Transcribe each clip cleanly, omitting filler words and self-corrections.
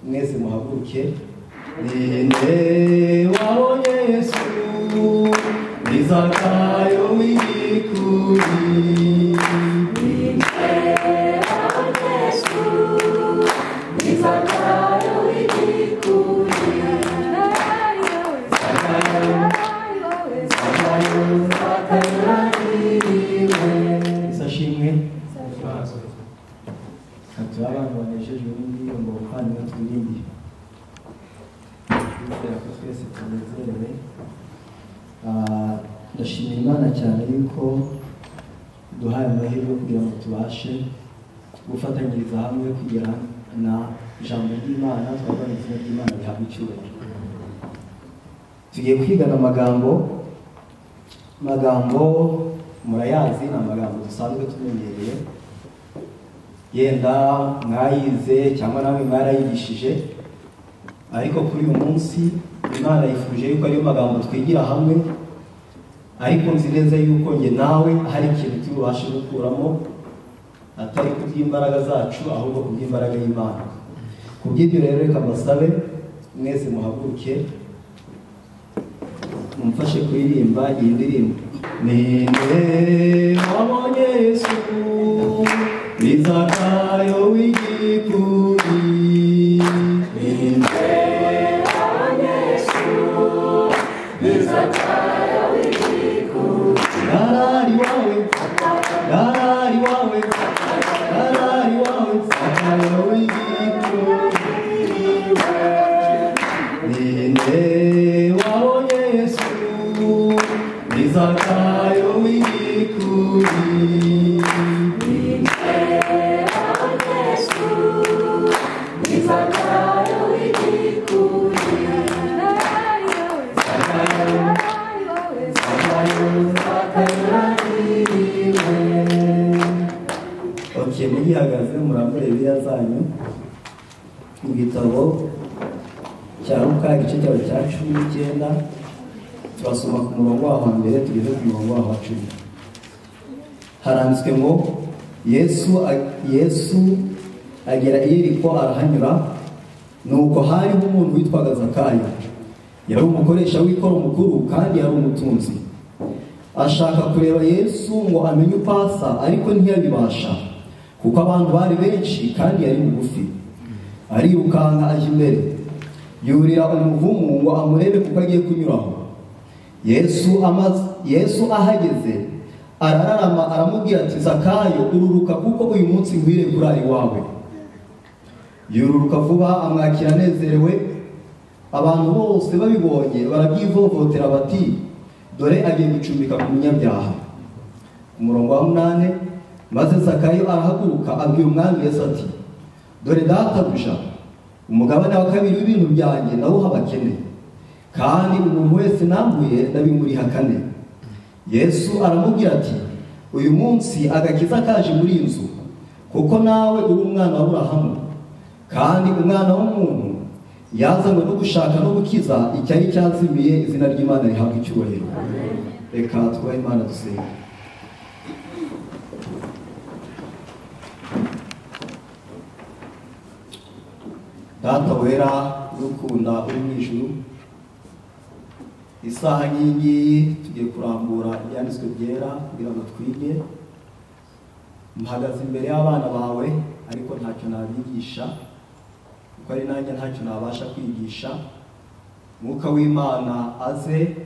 Mwese muhaguruke. Ninde wabonye Yesu ni Zakayo w'igikuri. Ninde wabonye Yesu ni Zakayo w'igikuri. Isashimwe turi abantu banejejwe n'indirimbo kandi turirimbiye, twizera ko twese tunezerewe. Ndashimira Imana cyane yuko duhaye amahirwe kugira ngo tubashe gufatanyiriza hamwe kugira na ijambo ry'Imana, twabona izina ry'Imana rihabwa icyubahiro. Tugiye kwigana amagambo murayazi, ni amagambo dusanzwe tumenyereye, yenda mwayize cyangwa namwe mwarayigishije, ariko kuri uyu munsi Imana yifuje yuko ariyo magambo twigira hamwe. Ariko nzi neza yuko njye nawe hari ikintu tubashe gukuramo, atari kubw'imbaraga zacu ahubwo kubw'imbaraga y'Imana. Kubw'ibyo rero reka mbasabe mwese muhaguruke mumfashe kuririmba iyi ndirimbo. Ninde wabonye Yesu ni Zakayo w'igikuri. Ninde wabonye Yesu ni Zakayo w'igikuri. Yarari wawe, yarari wawe, yarari wawe, Zakayo w'igikuri. Ninde wabonye Yesu ni Zakayo w'igikuri. Ninde wabonye Yesu ni Zakayo w'igikuri. Okay, mugihagaze murambure Bibiliya zanyu mu gitabo cya Luka igice cyawe cya 19, turasoma ku murongo waho wa mbere tugeze ku murongo waho wa 10. Haranditswe ngo Yesu agera i Yeriko arahanyura, nuko hariho umuntu witwaga Zakayo, yari umukoresha w'ikoro mukuru kandi yari umutunzi. Ashaka kureba Yesu ngo amenye uko asa, ariko ntiyabibasha kuko abantu bari benshi kandi yari mugufi. Arirukanka ajya imbere, yurira umuvumu ngo amurebe kuko agiye kunyuraho. Yesu ahageze arararama aramubwira ati, Zakayo ururuka kuko uyu munsi nkwiriye kurara iwawe. Yururuka vuba amwakira anezerewe. Abantu bose babibonye barabyivovotera bati, dore agiye gucumbika ku munyabyaha. Umurongo wa 8, maze Zakayo arahaguruka abwira umwami Yesu ati, dore databuja, umugabane wa kabiri w'ibintu byanjye nawuha abakene, kandi umuntu wese nambuye ndabimuriha kane. Yesu aramubwira ati, uyu munsi agakiza kaje muri iyi nzu, kuko nawe uri umwana wa Aburahamu, kandi umwana w'umuntu yazanywe no gushaka no gukiza icyari cyazimiye. Izina ry'Imana rihabwa icyubahiro. Reka twubahe Imana dusenge. Data wera udukunda uri mu ijuru, isaha nk'iyi tugiye kurambura ibyanditswe byera kugira ngo twige. Mpagaze imbere y'abana bawe ariko ntacyo nabigisha, kuko ari nanjye ntacyo nabasha kwigisha. Mwuka w'Imana aze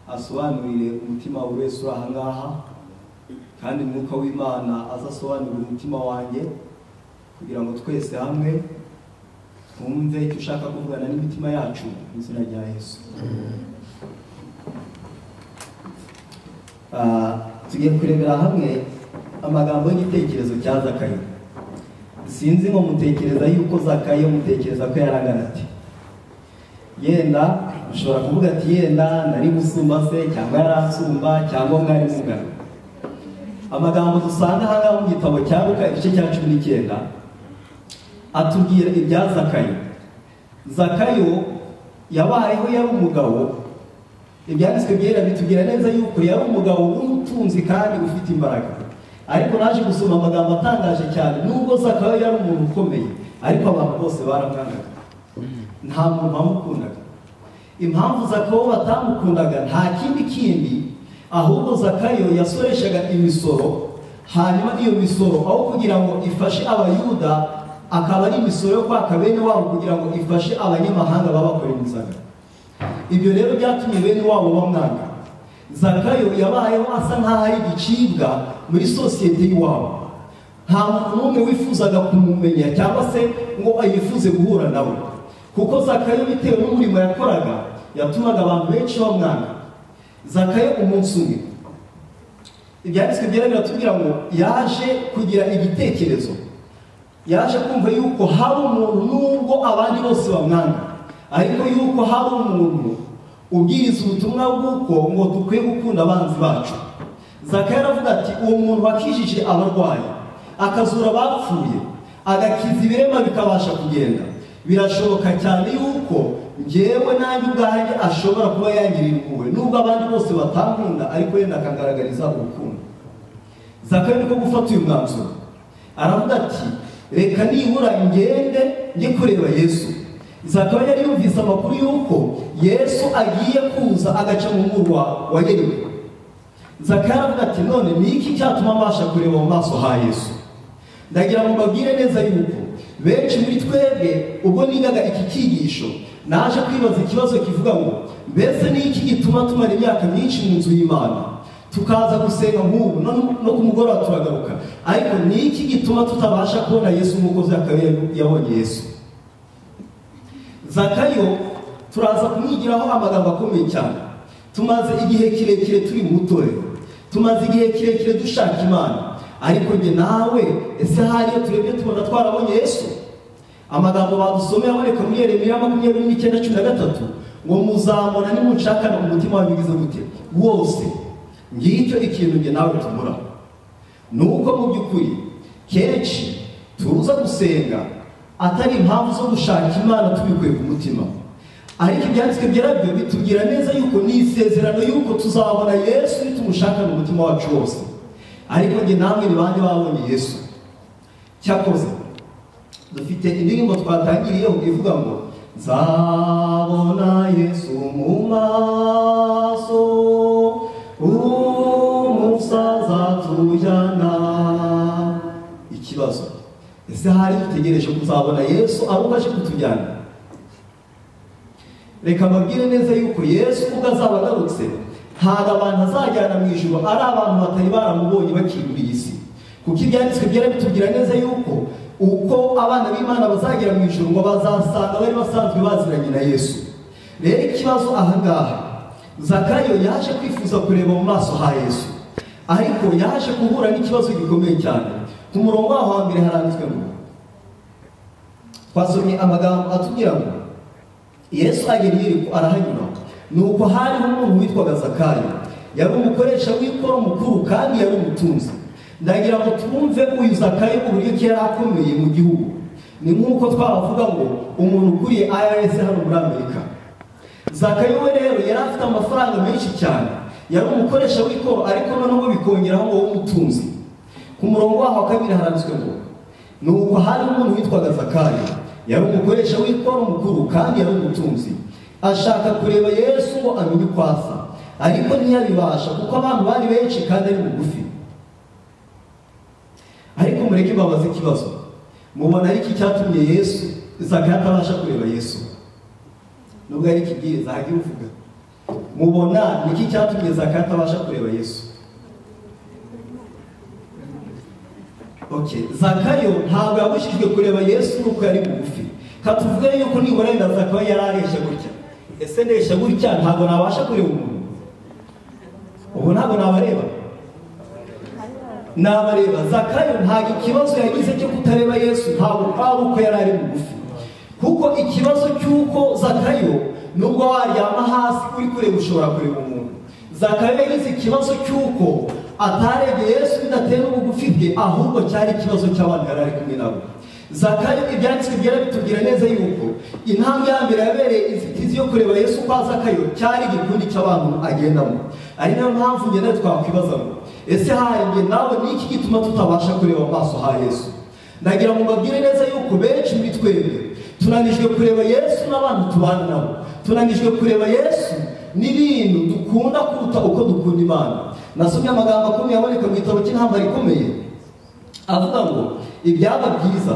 asobanurire umutima wa buri wese uri aha ngaha, kandi Mwuka w'Imana aze asobanurire umutima wanjye kugira ngo twese hamwe twumve icyo ushaka kuvugana n'imitima yacu mu izina rya Yesu. Tugiye kurebera hamwe amagambo y'igitekerezo cya Zakayo. Sinzi ngo mutekereza yuko Zakayo mutekereza ko yarangana ati, yenda ushobora kuvuga ati yenda nari musumba se, cyangwa yaransumba, cyangwa mwari mungana. Amagambo dusanga aha ngaha mu gitabo cya Luka igice cya 19 atubwira ibya Zakayo. Zakayo yabayeho yari umugabo, ibyanditswe byera bitubwira neza yuko yari umugabo w'umutunzi kandi ufite imbaraga. Ariko naje gusoma amagambo atangaje cyane, nubwo Zakayo yari umuntu ukomeye, ariko abantu bose baramwangaga. Nta muntu wamukundaga. Impamvu Zakayo batamukundaga nta kindi ahubwo Zakayo yasoreshaga imisoro, hanyuma iyo misoro aho kugira ngo ifashe abayuda akaba ari imisoro yo kwaka bene wabo kugira ngo ifashe abanyamahanga babakorenizaga. Ibyo rero byatumye bene wabo bamwanga. Zakayo yabayeho asa nkaho ari igicibwa muri sosiyete y'iwabo. Nta muntu n'umwe wifuzaga kumumenya cyangwa se ngo ayifuze guhura nawe, kuko Zakayo bitewe n'umurimo yakoraga yatumaga abantu benshi bamwanga. Zakayo umunsi umwe ibyanditswe byera biratubwira ngo yaje kugira igitekerezo, yaje kumva yuko hari umuntu nubwo abandi bose bamwanga, ariko yuko hari umuntu ubwiriza ubutumwa bw'uko ngo dukwiye gukunda abanzi bacu. Zakayo aravuga ati uwo muntu wakijije abarwayi, akazura abapfuye, agakiza ibirema bikabasha kugenda, birashoboka cyane yuko njyewe nanjye ubwanjye ashobora kuba yangirira impuhwe nubwo abandi bose batankunda, ariko yenda akagaragariza urukundo. Zakayo niko gufata uyu mwanzuro, aravuga ati reka nibura ngende njye kureba Yesu. Zakayo yari yumvise amakuru yuko Yesu agiye kuza agaca mu murwa wa Yeriko. Zakayo aravuga ati none ni iki cyatuma mbasha kureba mu maso ha Yesu? Ndagira ngo mbabwire neza yuko benshi muri twebwe ubwo nigaga iki cyigisho naje kwibaza ikibazo kivuga ngo mbese ni iki gituma tumara imyaka myinshi mu nzu y'Imana, tukaza gusenga nk'ubu no ku mugoroba turagaruka, ariko ni iki gituma tutabasha kubona Yesu nk'uko Zakayo yabonye Yesu? Zakayo turaza kumwigiraho amagambo akomeye cyane. Tumaze igihe kirekire turi mu itorero, tumaze igihe kirekire dushaka Imana, ariko njye nawe ese hari iyo turebye tubona twarabonye Yesu? Amagambo badusomeye aboneka muri Yeremiya 29:13 ngo muzamubona nimunshakana umutima wanyu ugize gute wose. Ngicyo ikintu njye nawe tubura nuko mu by'ukuri kenshi tuza gusenga atari impamvu zo gushaka Imana tubikuye ku mutima, ariko ibyanditswe byera byo bitubwira neza yuko ni isezerano yuko tuzabona Yesu nitumushakana umutima wacu wose. Ariko njye namwe ni bande babonye Yesu? Cyakoze dufite indirimbo twatangiriyeho ivuga ngo nzabona Yesu mu maso umusaza tujyana. Ikibazo, ese hari dutegereje kuzabona Yesu ari uko aje kutujyana? Reka mbabwire neza yuko Yesu ubwo azaba agarutse ntabwo abantu azajyana mu ijuru ari abantu batari baramubonye bakiri muri iyi si, kuko ibyanditswe byera bitubwira neza yuko uko abana b'Imana bazagera mu ijuru ngo bazasanga bari basanzwe baziranye na Yesu. Rero ikibazo aha ngaha, Zakayo yaje kwifuza kureba mu maso ha Yesu, ariko yaje guhura n'ikibazo gikomeye cyane. Ku murongo waho wa mbere haranditswe ngo, twasomye amagambo atubwira ngo Yesu agera i Yeriko arahanyura, nuko hariho umuntu witwaga Zakayo, yari umukoresha w'ikoro mukuru kandi yari umutunzi. Ndagira ngo twumve uyu Zakayo uburyo ki yari akomeye mu gihugu. Ni nk'uko twabavuga ngo umuntu ukuriye IRS hano muri Amerika. Zakayo we rero yari afite amafaranga menshi cyane, yari umukoresha w'ikoro, ariko noneho bikongeraho ngo w'umutunzi. Ku murongo waho wa kabiri haranditswe ngo nuko hari umuntu witwaga Zakayo, yari umukoresha w'ikoro mukuru kandi yari umutunzi, ashaka kureba Yesu ngo amenye uko asa, ariko ntiyabibasha kuko abantu bari benshi kandi ari bugufi. Ariko mureke mbabaze ikibazo, mubona ari iki cyatumye Yesu Zakayo atabasha kureba Yesu? Nubwo ari ikibwiriza hagiye uvuga, mubona ni iki cyatumye Zakayo atabasha kureba Yesu? Okay, Zakayo ntabwo yabujijwe kureba Yesu nuko yari bugufi. Katuvuge yuko nibura wenda Zakayo yari areshya gutya. Ese ndeshya gutya ntabwo nabasha kureba umuntu? Ubu ntabwo nabareba. Nabareba. Zakayo ntabwo ikibazo yagize cyo kutareba Yesu ntabwo kwari uko yari ari bugufi. Kuko ikibazo cy'uko Zakayo nubwo waryama hasi uri kureba ushobora kureba umuntu. Zakayo yagize ikibazo cy'uko atarebye Yesu bidatera ubugufi bwe, ahubwo cyari ikibazo cy'abantu yari ari kumwe nabo. Zakayo ibyanditswe byera bitubwira neza yuko intambwe ya mbere yabereye inzitizi yo kureba Yesu kwa Zakayo cyari igikundi cy'abantu agendamo. Ari nayo mpamvu ngenda twakwibaza ngo ese hari nge nawe ni iki gituma tutabasha kureba mu maso ha Yesu? Ndagira ngo mbabwire neza yuko benshi muri twebwe Tunanijwe kureba Yesu n'abantu tubana nabo. Tunanijwe kureba Yesu n'ibintu dukunda kuruta uko dukunda Imana. Nasomye amagambo akomeye aboneka mu gitabo cy'intambara ikomeye, avuga ngo ibyaba byiza,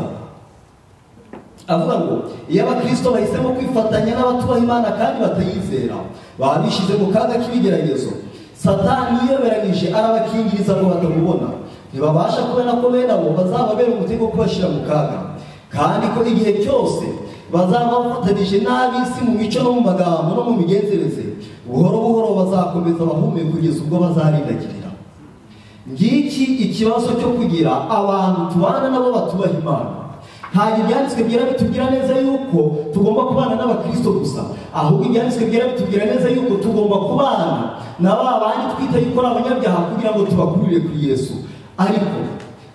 avuga ngo iyo abakristo bahisemo kwifatanya n'abatubaha Imana kandi batayizera, baba bishyize mu kaga k'ibigeragezo. Satani yiyoberanyije arabakingiriza ngo batamubona. Ntibabasha kubona ko bene abo bazababera umutego wo kubashyira mu kaga, kandi ko igihe cyose bazaba bafatanije n'ab'isi mu mico no mu magambo no mu migenzereze, buhoro buhoro bazakomeza bahume kugeza ubwo bazarindagirira. Ngiki ikibazo cyo kugira abantu tubana nabo batubaha Imana. Ntabwo ibyanditswe byera bitubwira neza yuko tugomba kubana n'abakristo gusa, ahubwo ibyanditswe byera bitubwira neza yuko tugomba kubana na ba bandi twita yuko ari abanyabyaha kugira ngo tubakurire kuri Yesu. Ariko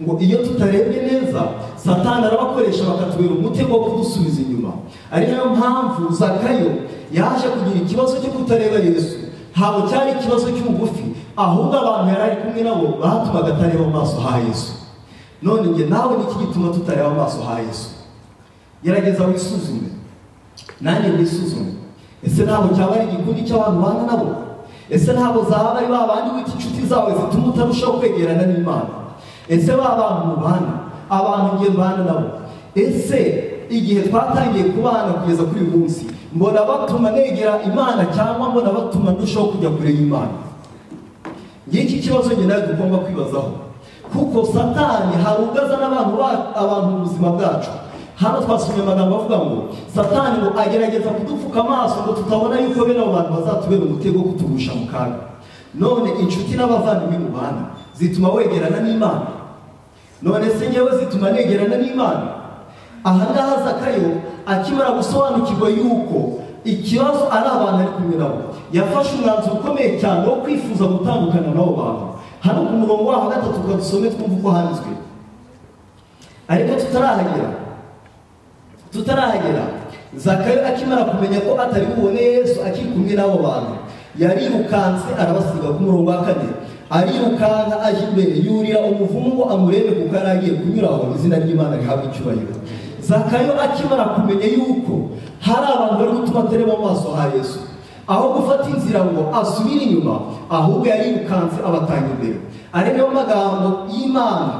ngo iyo tutarebye neza, Satani arabakoresha bakatubera umutego wo kudusubiza inyuma. Ari nayo mpamvu Zakayo yaje kugira ikibazo cyo kutareba Yesu. Ntabwo cyari ikibazo cy'ubugufi, ahubwo abantu yari ari kumwe nabo batumaga atareba mu maso ha Yesu. None njye nawe niki gituma tutareba amaso ha Yesu? Gerageza wisuzume, nanjye nisuzume. Ese ntabwo cyaba ari igikundi cy'abantu bana nabo? Ese ntabwo zaba ari ba bandi wita inshuti zawe zituma utarushaho kwegerana n'Imana? Ese ba bantu mubana, abantu ngiye mbana nabo, ese igihe twatangiye kubana kugeza kuri uyu munsi, mbona batuma negera Imana cyangwa mbona batuma ndushaho kujya kure y'Imana? Ngiki kibazo njye nawe tugomba kwibazaho, kuko Satani hari ubwo azana abantu mu buzima bwacu. Hano twasomye amagambo avuga ngo Satani ngo agerageza kudupfuka amaso ngo tutabona yuko bene abo bantu bazatubera umutego wo kutugusha mu kaga. None inshuti n'abavandimwe mubana zituma wegerana n'Imana? None se ngewe zituma negerana n'Imana? Aha ngaha Zakayo akimara gusobanukirwa yuko ikibazo ari abantu ari kumwe nabo, yafashe umwanzuro ukomeye cyane wo kwifuza gutandukana n'abo bantu. Hano ku murongo waho gatatu dusome twumva uko handitswe. Ariko tutarahagera, Zakayo akimara kumenya ko atari bubone Yesu akiri kumwe n'abo bantu, yarirukanse arabasiga. Ku murongo wa kane arirukanka aje imbere, yurira umuvumo ngo amurebe kuko yari agiye kunyuraho. Izina ry'Imana rihabwe icyubahiro. Zakayo akimara kumenya yuko hari abantu bari gutuma atareba mu maso ha Yesu, aho gufata inzira ngo asubire inyuma, ahubwo yarirukanse abatanga imbere. Ari nayo magambo y'Imana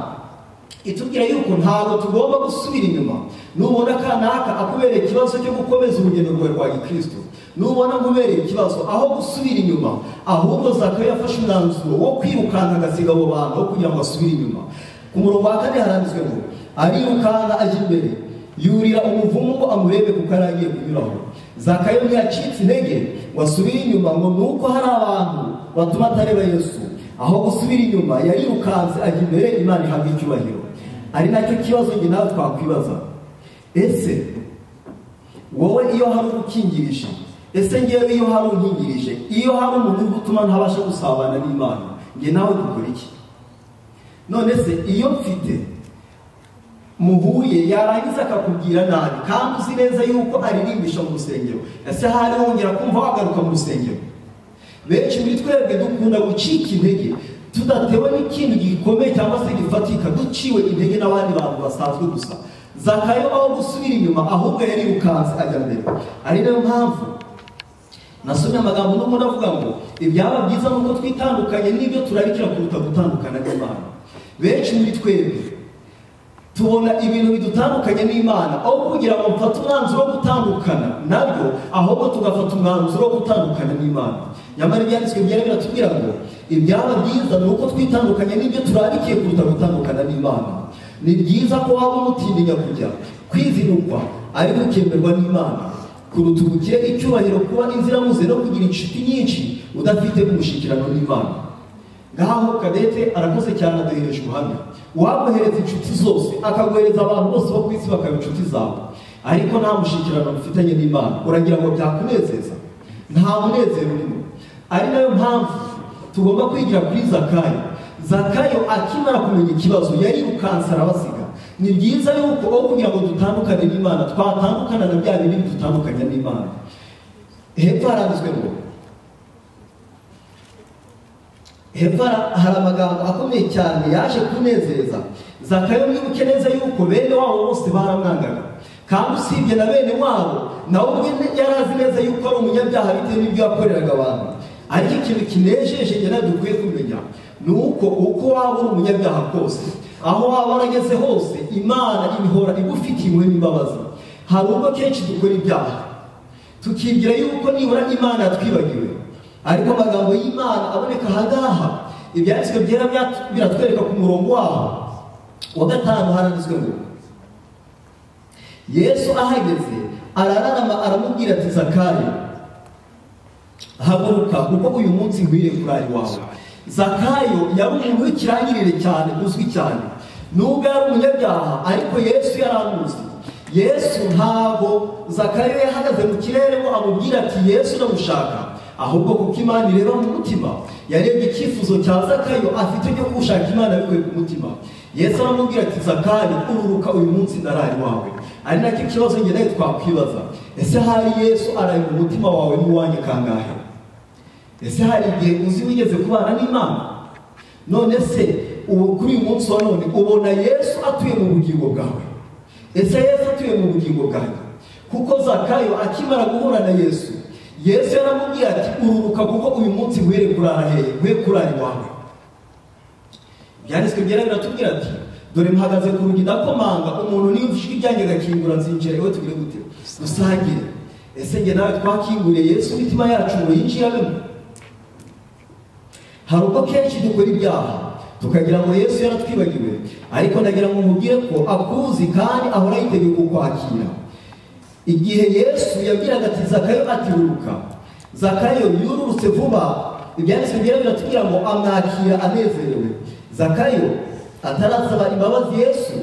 itubwira yuko ntabwo tugomba gusubira inyuma. Nubona kanaka akubereye ikibazo cyo gukomeza urugendo rwawe rwa gikristo, nubona ngubereye ikibazo, aho gusubira inyuma, ahubwo Zakayo yafashe umwanzuro wo kwirukanka agasiga abo bantu aho kugira ngo asubire inyuma. Ku murongo wa kane haranditswe ngo arirukanka ajya imbere, yurira umuvumo ngo amurebe kuko yari agiye kunyuraho. Zakayo ntiyacitse intege ngo asubire inyuma ngo nuko hari abantu batuma atareba Yesu. Aho gusubira inyuma yarirukanse ajya imbere. Imana ihabwa icyubahiro. Ari nacyo kibazo njye nawe twakwibaza. Ese wowe iyo hari ugukingirije, ese ngewe iyo hari unkingirije, iyo hari umuntu uri gutuma ntabasha gusabana n'Imana, njye nawe dukora iki? None se iyo mfite muhuye yarangiza akakubwira nabi kandi uzi neza yuko aririmbisha mu rusengero, ese hari wongera kumva wagaruka mu rusengero? Benshi muri twebwe dukunda gucika intege tudatewe n'ikintu gikomeye cyangwa se gifatika, duciwe intege n'abandi bantu basanzwe gusa. Zakayo aho gusubira inyuma, ahubwo yarirukanse ajya mbere. Ari nayo mpamvu nasomye amagambo n'ubundi avuga ngo ibyaba byiza nuko twitandukanye n'ibyo turarikira kuruta gutandukana n'Imana. Benshi muri twebwe tubona ibintu bidutandukanye n'Imana, aho kugira ngo mfate umwanzuro wo gutandukana nabyo, ahubwo tugafata umwanzuro wo gutandukana n'Imana. Nyamara ibyanditswe byera biratubwira ngo ibyaba byiza nuko twitandukanye n'ibyo turarikiye kuruta gutandukana n'Imana. Ni byiza ko waba umutindinya kujya kwizinukwa ariko ukemerwa n'Imana, kuruta ubukire, icyubahiro, kuba inziramuze no kugira inshuti nyinshi udafite umushyikirano n'Imana. Ngaho Kadete arakoze cyane, aduhereje ubuhamya. Uwaguhereza inshuti zose, akaguhereza abantu bose bo ku isi bakaba inshuti zawe, ariko nta mushyikirano mufitanye n'Imana, uragira ngo byakunezeza? Nta munezero urimo. Ari nayo mpamvu tugomba kwigira kuri Zakayo. Zakayo akimara kumenya ikibazo yarirukanse arabasiga. Ni byiza yuko aho kugira ngo dutandukane n'Imana, twatandukana na bya bindi bidutandukanya n'Imana. Hepfo haranditswe ngo, hepfo hari amagambo akomeye cyane yaje kunezeza Zakayo. Mwibuke neza yuko bene wabo bose baramwangaga, Kandi usibye na bene wabo, nawe ubwe yari azi neza yuko ari umunyabyaha bitewe n'ibyo yakoreraga abantu. Ariko ikintu kinejeje njye nawe dukwiye kumenya ni uko uko waba uri umunyabyaha kose, aho waba warageze hose, Imana ibihora igufitiye impuhwe n'imbabazi. Hari ubwo kenshi dukora ibyaha tukibwira yuko nibura Imana yatwibagiwe, ariko amagambo y'Imana aboneka ahangaha, ibyanditswe byera biratwereka ku murongo waho wa 5 haranditswe ngo Yesu ahageze arararama aramubwira ati Zakayo, haguruka kuko uyu munsi nkwiriye kurara iwawe. Zakayo yari umuntu w'ikirangirire cyane, uzwi cyane, nubwo yari umunyabyaha, ariko Yesu yaramuzi. Yesu ntabwo Zakayo yahagaze mu kirere ngo amubwire ati Yesu ndagushaka, ahubwo kuko Imana ireba mu mutima, yarebye icyifuzo cya Zakayo afite cyo gushaka Imana bikuye ku mutima. Yesu aramubwira ati Zakayo, ururuka uyu munsi ndarara iwawe. Ari nacyo kibazo njye nawe twakwibaza, ese hari Yesu araye mu mutima wawe n'uwanjye kangahe? Ese hari igihe uzi wigeze kubana n'Imana? None se ubu kuri uyu munsi wa none ubona Yesu atuye mu bugingo bwawe? Ese Yesu atuye mu bugingo bwanjye? Kuko Zakayo akimara guhura na Yesu, Yesu yaramubwiye ati ururuka kuko uyu munsi nkwiriye kurara hehe? Nkwiye kurara iwawe. Ibyanditswe byera biratubwira ati dore mpagaze ku rugi ndakomanga, umuntu niyumva ijwi ryanjye agakingura nzinjira iwe tugire gute? Dusangire. Ese njye nawe twakinguriye Yesu imitima yacu ngo yinjiremo? Hari ubwo kenshi dukora ibyaha tukagira ngo Yesu yaratwibagiwe, ariko ndagira ngo nkubwire ko akuzi kandi ahora yiteguye kukwakira. Igihe Yesu yabwiraga ati Zakayo ati ruruka, Zakayo yururutse vuba. Ibyanditswe byera biratubwira ngo amwakira anezerewe. Zakayo atarasaba imbabazi Yesu,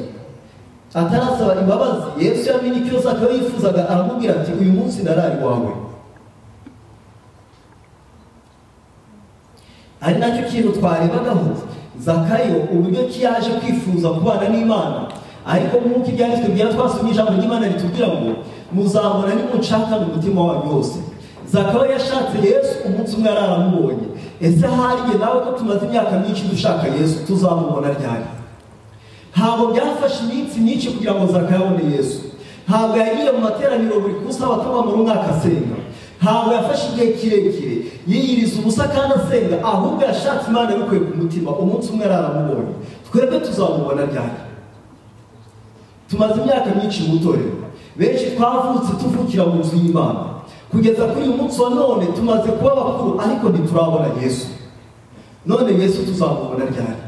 atarasaba imbabazi Yesu yamenye icyo Zakayo yifuzaga, aramubwira ati uyu munsi ndarara iwawe. Ari nacyo kintu twarebagaho Zakayo uburyo ki yaje kwifuza kubana n'Imana. Ariko nk'uko ibyanditswe byera twasomye ijambo ry'Imana ritubwira ngo muzabona nimunshaka mu mutima wanyu wose. Zakayo yashatse Yesu umunsi umwe aramubonye. Ese hari igihe nawe ko tumaze imyaka myinshi dushaka Yesu tuzamubona ryari? Ntabwo byafashe iminsi myinshi kugira ngo Zakayo abone Yesu. Ntabwo yagiye mu materaniro buri ku isabato bamara umwaka asenga. Ntabwo yafashe igihe kirekire yiyiriza ubusa kandi asenga, ahubwo yashatse Imana bikuye ku mutima, umunsi umwe aramubonye. Twebwe tuzamubona ryari? Tumaze imyaka myinshi mu itorero, benshi twavutse tuvukira mu nzu y'Imana, kugeza kuri uyu munsi wa none tumaze kuba bakuru, ariko ntiturabona Yesu. None Yesu tuzamubona ryari?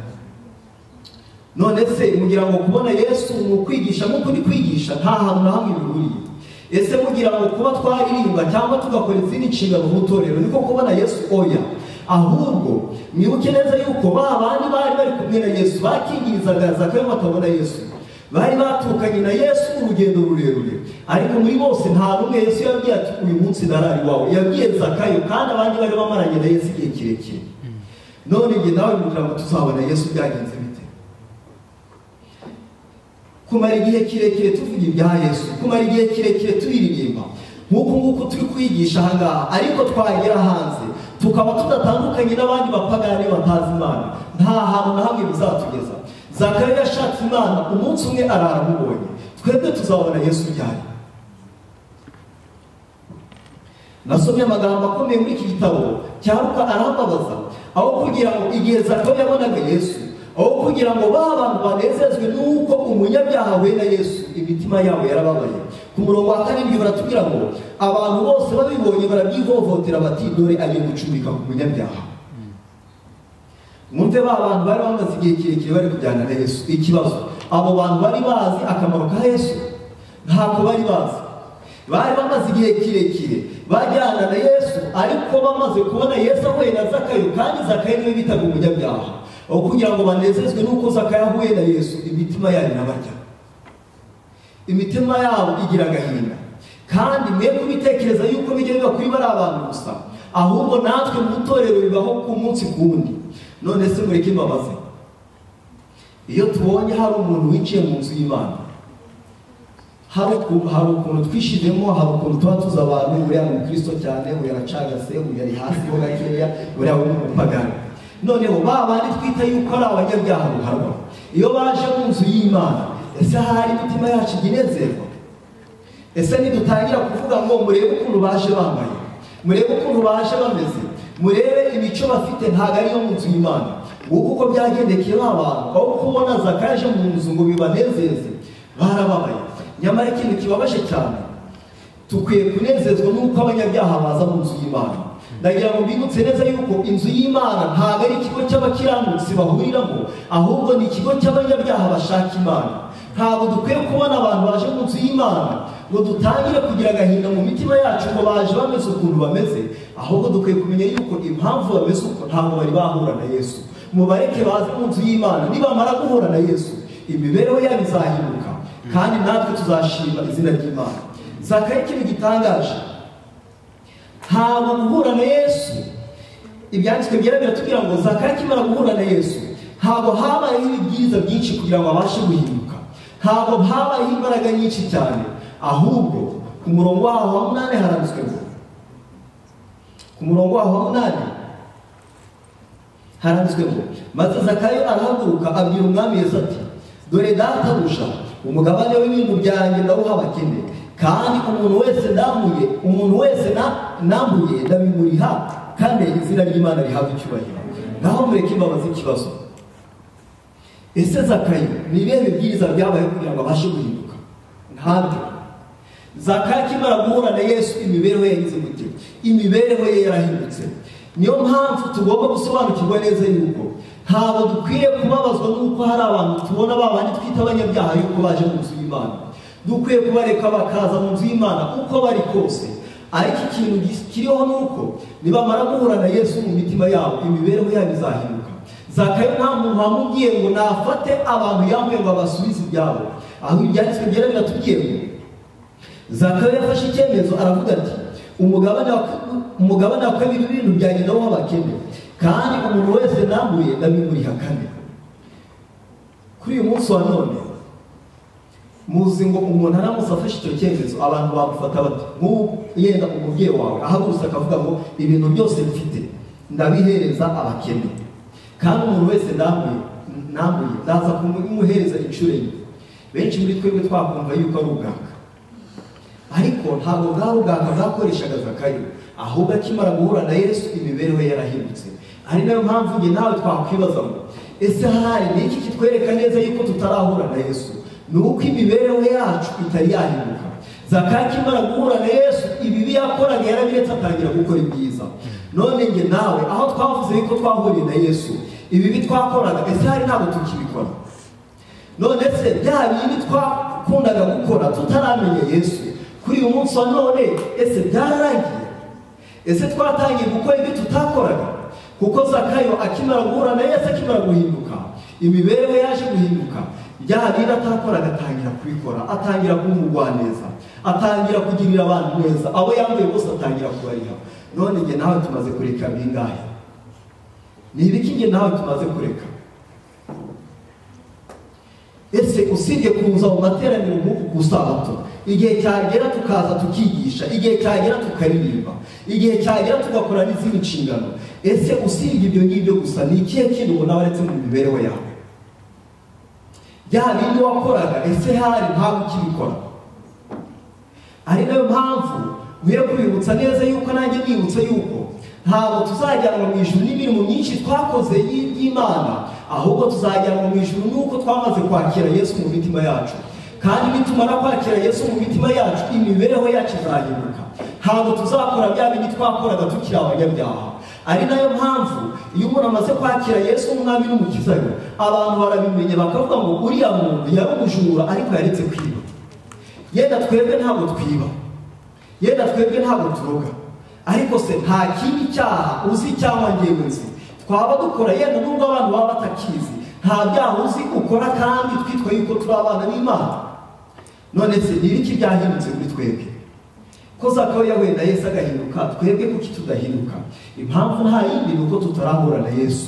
None se mugira ngo kubona Yesu ni ukwigisha nk'uko uri kwigisha? Nta hantu na hamwe bihuriye. Ese mugira ngo kuba twaririmba cyangwa tugakora izindi nshingano mu itorero niko kubona Yesu? Oya. Ahubwo mwibuke neza yuko ba bandi bari bari kumwe na Yesu bakingirizaga Zakayo batabona Yesu, bari batukanye na Yesu urugendo rurerure, ariko muri bose nta n'umwe Yesu yabwiye ati uyu munsi ndarara iwawe. Yabwiye Zakayo, kandi abandi bari bamaranye na Yesu igihe kirekire. None njye nawe mugira ngo tuzabona Yesu byagenze bite? Kumara igihe kirekire tuvuga ibya Yesu, kumara igihe kirekire turirimba nk'uku nguku turi kwigisha ahangaha, ariko twagera hanze tukaba tudatandukanye n'abandi bapagani batazi Imana, nta hantu na hamwe bizatugeza. Zakayo yashatse Imana umunsi umwe araramubonye. Twebwe tuzabona Yesu ryari? Nasomye amagambo akomeye muri iki gitabo cya Luka arambabaza, aho kugira ngo igihe Zakayo yabonaga Yesu, aho kugira ngo ba bantu banezezwe nuko umunyabyaha ahuye na Yesu, imitima yabo yarababaye. Ku murongo wa 7 baratubwira ngo abantu bose babibonye barabyivovotera bati dore agiye gucumbika ku munyabyaha. Mwumve ba bantu bari bamaze igihe kirekire bari kujyana na Yesu. Ikibazo, abo bantu bari bazi akamaro ka Yesu? Ntako bari bazi. Bari bamaze igihe kirekire bajyana na Yesu, ariko bamaze kubona Yesu ahuye na Zakayo, kandi Zakayo niwe bitaga umunyabyaha, aho kugira ngo banezezwe nuko Zakayo ahuye na Yesu, imitima yabo irabarya, imitima yabo igira agahinda. Kandi mwe kubitekereza yuko bijya biba kuri bari abantu gusa, ahubwo natwe mu itorero bibaho ku munsi ku wundi. None se mureke mbabaze, iyo tubonye hari umuntu winjiye mu nzu y'Imana, hari ukuntu twishizemo, hari ukuntu tuba tuzi abantu, uriya ni umukristo cyane, uriya aracagase, uriya ari hasi ho gakeya, uriya ni umupagani. Noneho ba bandi twita yuko ari abanyabyaha ruharwa, iyo baje mu nzu y'Imana, ese hari imitima yacu inezerwa? Ese nidutangira kuvuga ngo murebe ukuntu baje bambaye, murebe ukuntu baje bameze, murebe imico bafite, ntabwo ariyo mu nzu y'Imana. Nguko uko byagendekeye ba bantu, aho kubona Zakayo aje mu nzu ngo bibanezeze, barababaye. Nyamara ikintu kibabaje cyane, tukwiye kunezezwa n'uko abanyabyaha baza mu nzu y'Imana. Ndagira ngo mbibutse neza yuko inzu y'Imana ntabwo ari ikigo cy'abakiranutsi bahuriramo, ahubwo ni ikigo cy'abanyabyaha bashaka Imana. Ntabwo dukwiye kubona abantu baje mu nzu y'Imana ngo dutangire kugira agahinda mu mitima yacu ngo baje bameze ukuntu bameze, ahubwo dukwiye kumenya yuko impamvu bameze uko ntabwo bari bahura na Yesu. Mubareke baze mu nzu y'Imana, nibamara guhura na Yesu imibereho yabo izahinduka, kandi natwe tuzashima izina ry'Imana. Zakayo ikintu gitangaje, ntabwo guhura na Yesu, ibyanditswe byera biratubwira ngo Zakayo akimara guhura na Yesu ntabwo habayeho ibibwiriza byinshi kugira ngo abashe guhinduka, ntabwo habayeho imbaraga nyinshi cyane, ahubwo ku murongo waho wa 8 haranditswe ngo, ku murongo waho wa 8 haranditswe ngo, maze Zakayo arahaguruka abwira umwami Yesu ati, dore databuja, umugabane w'ibintu byanjye ndawuha abakene, kandi umuntu wese ndambuye, umuntu wese nambuye ndabimuriha, kandi izina ry'Imana rihabwa icyubahiro. Ngaho mureke imbabazi ikibazo. Ese Zakayo ni ibihe bibwiriza byabaye kugira ngo abashe guhinduka? Ntabyo. Zakayo akimara guhura na Yesu imibereho ye yagize gute? Imibereho ye yarahindutse. Niyo mpamvu tugomba gusobanukirwa neza yuko ntabwo dukwiye kubabazwa n'uko hari abantu tubona babandi twita abanyabyaha yuko baje mu nzu y'Imana. Dukwiye kubareka bakaza mu nzu y'Imana uko bari kose, ariko ikintu kiriho nuko nibamara guhura na Yesu mu mitima yabo imibereho yabo izahinduka. Zakayo nta muntu wamubwiye ngo nafate abantu yambuye ngo abasubize ibyabo, aho ibyanditswe byera biratubwiye ngo Zakayo yafashe icyemezo aravuga ati, umugabane wa kabiri w'ibintu byanjye ndawuha abakene, kandi umuntu wese nambuye ndabimuriha kane. Kuri uyu munsi wa none muzi ngo umuntu aramutse afashe icyo cyemezo abantu bamufata bati, nk'ubu yenda umubyeyi wawe ahagurutse akavuga ngo ibintu byose mfite ndabihereza abakene, kandi umuntu wese nambuye ndaza kumuhereza inshuro enye. Benshi muri twebwe twakumva yuko ari ubwaka, ariko ntabwo bwari ubwaka bwakoreshaga Zakayo, ahubwo akimara guhura na Yesu imibereho ye yarahindutse. Ari nayo mpamvu njye nawe twakwibaza ngo ese hari ni iki kitwereka neza yuko tutarahura na Yesu? Ni uko imibereho yacu itari yahinduka. Zakayo akimara guhura na Yesu ibibi yakoraga yarabiretse atangira gukora ibyiza. None njye nawe aho twavuze yuko twahuriye na Yesu, ibibi twakoraga ese hari ntabwo tukibikora? None se bya bindi twakundaga gukora tutaramenya Yesu, kuri uyu munsi wa none ese byararangiye? Ese twatangiye gukora ibyo tutakoraga? Kuko Zakayo akimara guhura na Yesu, akimara guhinduka, imibereho yaje guhinduka, bya bindi atakoraga atangira kubikora, atangira kumugwaneza, atangira kugirira abantu neza, abo yambaye bose atangira kubariha. None njye nawe tumaze kureka bingahe? Ni ibiki njye nawe tumaze kureka? Ese usibye kuza mu materaniro nk'uku ku Sabato, igihe cyagera tukaza tukigisha, igihe cyagera tukaririmba, igihe cyagera tugakora n'izindi nshingano, ese usibye ibyo ngibyo gusa ni ikihe kintu ubona waretse mu mibereho yawe? Bya bindi wakoraga ese hari ntabwo ukibikora? Ari nayo mpamvu nkwiye kubibutsa neza yuko nanjye nibutse yuko ntabwo tuzajyanwa mu ijuru n'imirimo myinshi twakoze y'Imana, ahubwo tuzajyanwa mu ijuru nuko twamaze kwakira Yesu mu mitima yacu. Kandi nitumara kwakira Yesu mu mitima yacu imibereho yacu izahinduka. Ntabwo tuzakora bya bindi twakoraga tukiri abanyabyaha. Ari nayo mpamvu iyo umuntu amaze kwakira Yesu umwami n'umukiza we, abantu barabimenya bakavuga ngo uriya muntu yari umujura ariko yaretse kwiba. Yenda twebwe ntabwo twiba, yenda twebwe ntabwo turoga, ariko se nta kindi cyaha uzi cyangwa njyewe nzi twaba dukora, yenda nubwo abantu baba batakizi, nta byaha uzi ukora kandi twitwa yuko turi abana b'Imana. None se ni ibiki byahindutse kuri twebwe? Ko Zakayo yahuye na Yesu agahinduka, twebwe kuki tudahinduka? Impamvu nta yindi ni uko tutarahura na Yesu.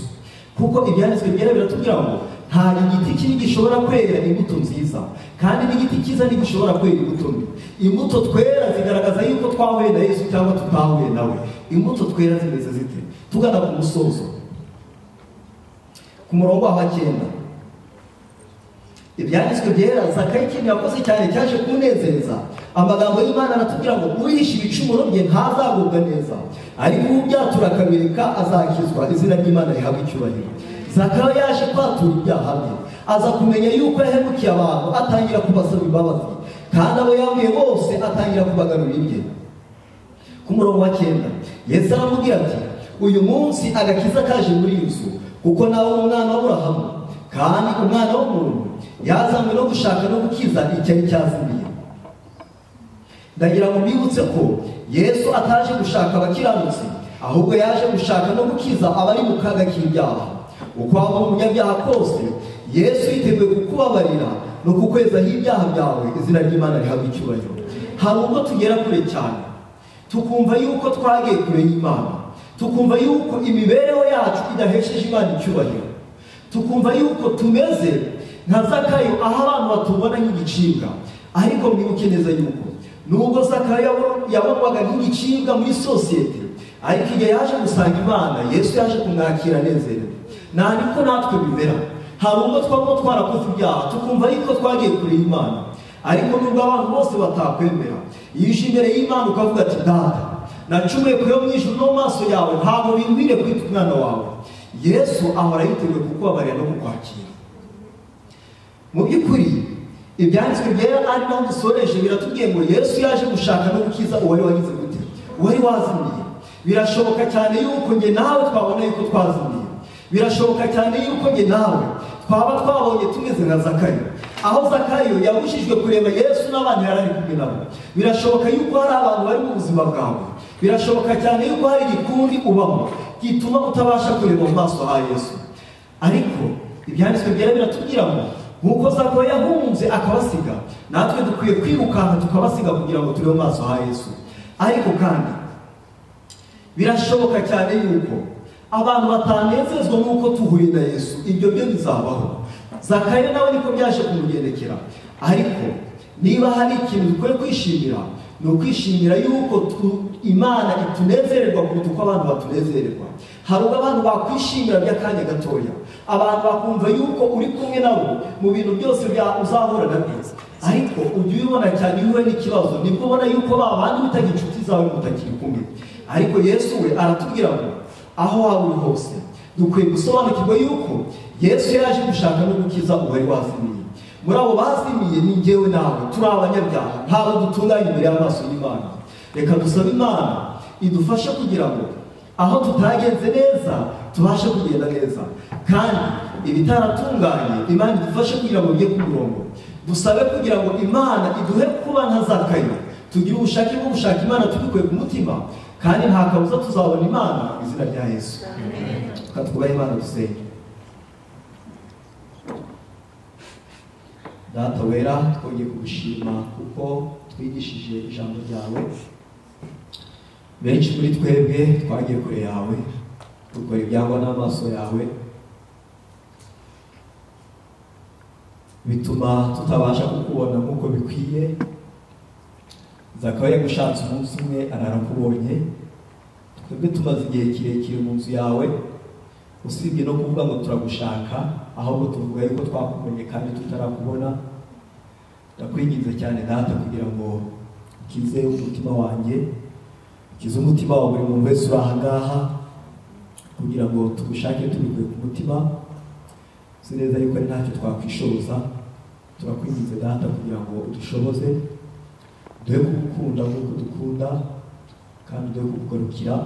Kuko ibyanditswe byera biratubwira ngo nta igiti kibi gishobora kwera imbuto nziza, kandi n'igiti cyiza ntigishobora kwera imbuto mbi. Imbuto twera zigaragaza yuko twahuye na Yesu cyangwa tutahuye nawe. Imbuto twera zimeze zite? Tugana ku musozo, ku murongo wa 9, ibyanditswe byera Zakayo ikintu yakoze cyane cyaje kunezeza, Amagambo y'Imana aratubwira ngo uwihisha ibicumuro bye ntazagubwa neza, ariko ubyatura akabireka azakizwa. Izina ry'Imana rihabwa icyubahiro. Zakayo yaje kwatura ibyaha bye, aza kumenya yuko yahemukiye abantu, atangira kubasaba imbabazi, kandi abo yambuye bose atangira kubagarura ibye. Ku murongo wa 9 Yesu aramubwira ati uyu munsi agakiza kaje muri iyi nzu, kuko nawe umwana w'Aburahamu, kandi umwana w'umuntu yazanywe no gushaka no gukiza icyari cyazimiye. Ndagira ngo mbibutse ko Yesu ataje gushaka abakiranutsi, ahubwo yaje gushaka no gukiza abari mu kaga k'ibyaha. Uko waba umunyabyaha kose, Yesu yiteguye kukubabarira no kukwezaho ibyaha byawe. Izina ry'Imana rihabwa icyubahiro. Hari ubwo tugera kure cyane tukumva yuko twagiye kure y'Imana, tukumva yuko imibereho yacu idahesheje Imana icyubahiro, tukumva yuko tumeze nka Zakayo, aho abantu batubona nk'igicibwa. Ariko mwibuke neza yuko nubwo Zakayo yabonwaga nk'igicibwa muri sosiyete, ariko igihe yaje gusanga Imana, Yesu yaje kumwakira anezerewe. Niko natwe bimera. Hari ubwo twaba twarakoze ibyaha tukumva yuko twagiye kure y'Imana, ariko nubwo abantu bose batakwemera, iyo uje imbere y'Imana ukavuga ati Data, nacumuye kure yo mu ijuru no mu maso yawe, ntabwo binkwiriye kwitwa umwana wawe, Yesu ahora yiteguye kukubabarira no kukwakira. Mu by'ukuri ibyanditswe byera ari naho dusoreje biratubwiye ngo Yesu yaje gushaka no gukiza uwari wagize gute, uwari wazimiye. Birashoboka cyane yuko nge nawe twabona yuko twazimiye. Birashoboka cyane yuko nge nawe twaba twabonye tumeze nka Zakayo, aho Zakayo yabujijwe kureba Yesu n'abantu yari ari kumwe nabo. Birashoboka yuko hari abantu bari mu buzima bwawe, birashoboka cyane yuko hari igikundi ubamo gituma utabasha kureba mu maso ha Yesu. Ariko ibyanditswe byera biratubwira ngo nkuko Zakayo yahunze akabasiga, natwe dukwiye kwirukanka tukabasiga kugira ngo turebe mu maso ha Yesu. Ariko kandi birashoboka cyane yuko abantu batanezezwa nuko tuhuye na Yesu, ibyo byo bizabaho. Zakayo nawe niko byaje kumugendekera. Ariko niba hari ikintu dukwiye kwishimira, ni ukwishimira yuko Imana itunezererwa kuruta uko abantu batunezererwa. Hari ubwo abantu bakwishimira by'akanya gatoya, abantu bakumva yuko uri kumwe nabo mu bintu byose bya uzahura nabyo, ariko ujya ubibona cyane iyo uhuye n'ikibazo, nibwo ubona yuko ba bandi bitaga inshuti zawe mutakiri kumwe. Ariko Yesu we aratubwira ngo aho waba uri hose dukwiye gusobanukirwa yuko Yesu yaje gushaka no gukiza uwari wazimiye. Muri abo bazimiye ni njyewe nawe, turi abanyabyaha, ntabwo dutunganye imbere y'amaso y'Imana. Reka dusabe Imana idufashe kugira ngo aho tutagenze neza tubashe kugenda neza, kandi ibitaratunganye Imana idufashe kugira ngo bijye ku murongo. Dusabe kugira ngo Imana iduhe kuba nka Zakayo, tugire ubushake bwo gushaka Imana tubikuye ku mutima, kandi nta kabuza tuzabona Imana mu izina rya Yesu. Reka twubahe Imana dusenge. Data wera, twongeye kugushima kuko twigishije ijambo ryawe. Benshi muri twebwe twagiye kure yawe, dukora ibyangwa n'amaso yawe, bituma tutabasha kukubona nk'uko bikwiye. Zakayo yagushatse umunsi umwe ararakubonye. Twebwe tumaze igihe kirekire mu nzu yawe, usibye no kuvuga ngo turagushaka, ahubwo tuvuga yuko twakumenye kandi tutarakubona. Ndakwinginze cyane Data kugira ngo ukize umutima wanjye, ukize umutima wa buri muntu wese uri aha ngaha, kugira ngo tugushake tubikuye ku mutima. Si neza yuko ari ntacyo twakwishoboza. Turakwinginze Data kugira ngo udushoboze, duhe kugukunda nk'uko dukunda, kandi duhe kukugarukira.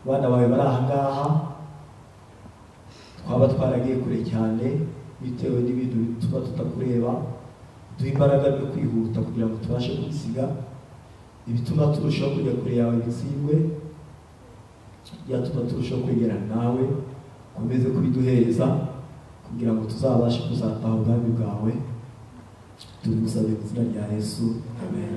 Abana bawe bari aha ngaha, twaba twaragiye kure cyane bitewe n'ibintu bituma tutakureba, duhe imbaraga yo kwihuta kugira ngo tubashe kubisiga, ibituma turushaho kujya kure yawe bitsindwe, byatuma turushaho kwegerana nawe. Ukomeze kubiduhereza kugira ngo tuzabashe kuzataha ubwami bwawe. Tubigusabye mu izina rya Yesu, amen.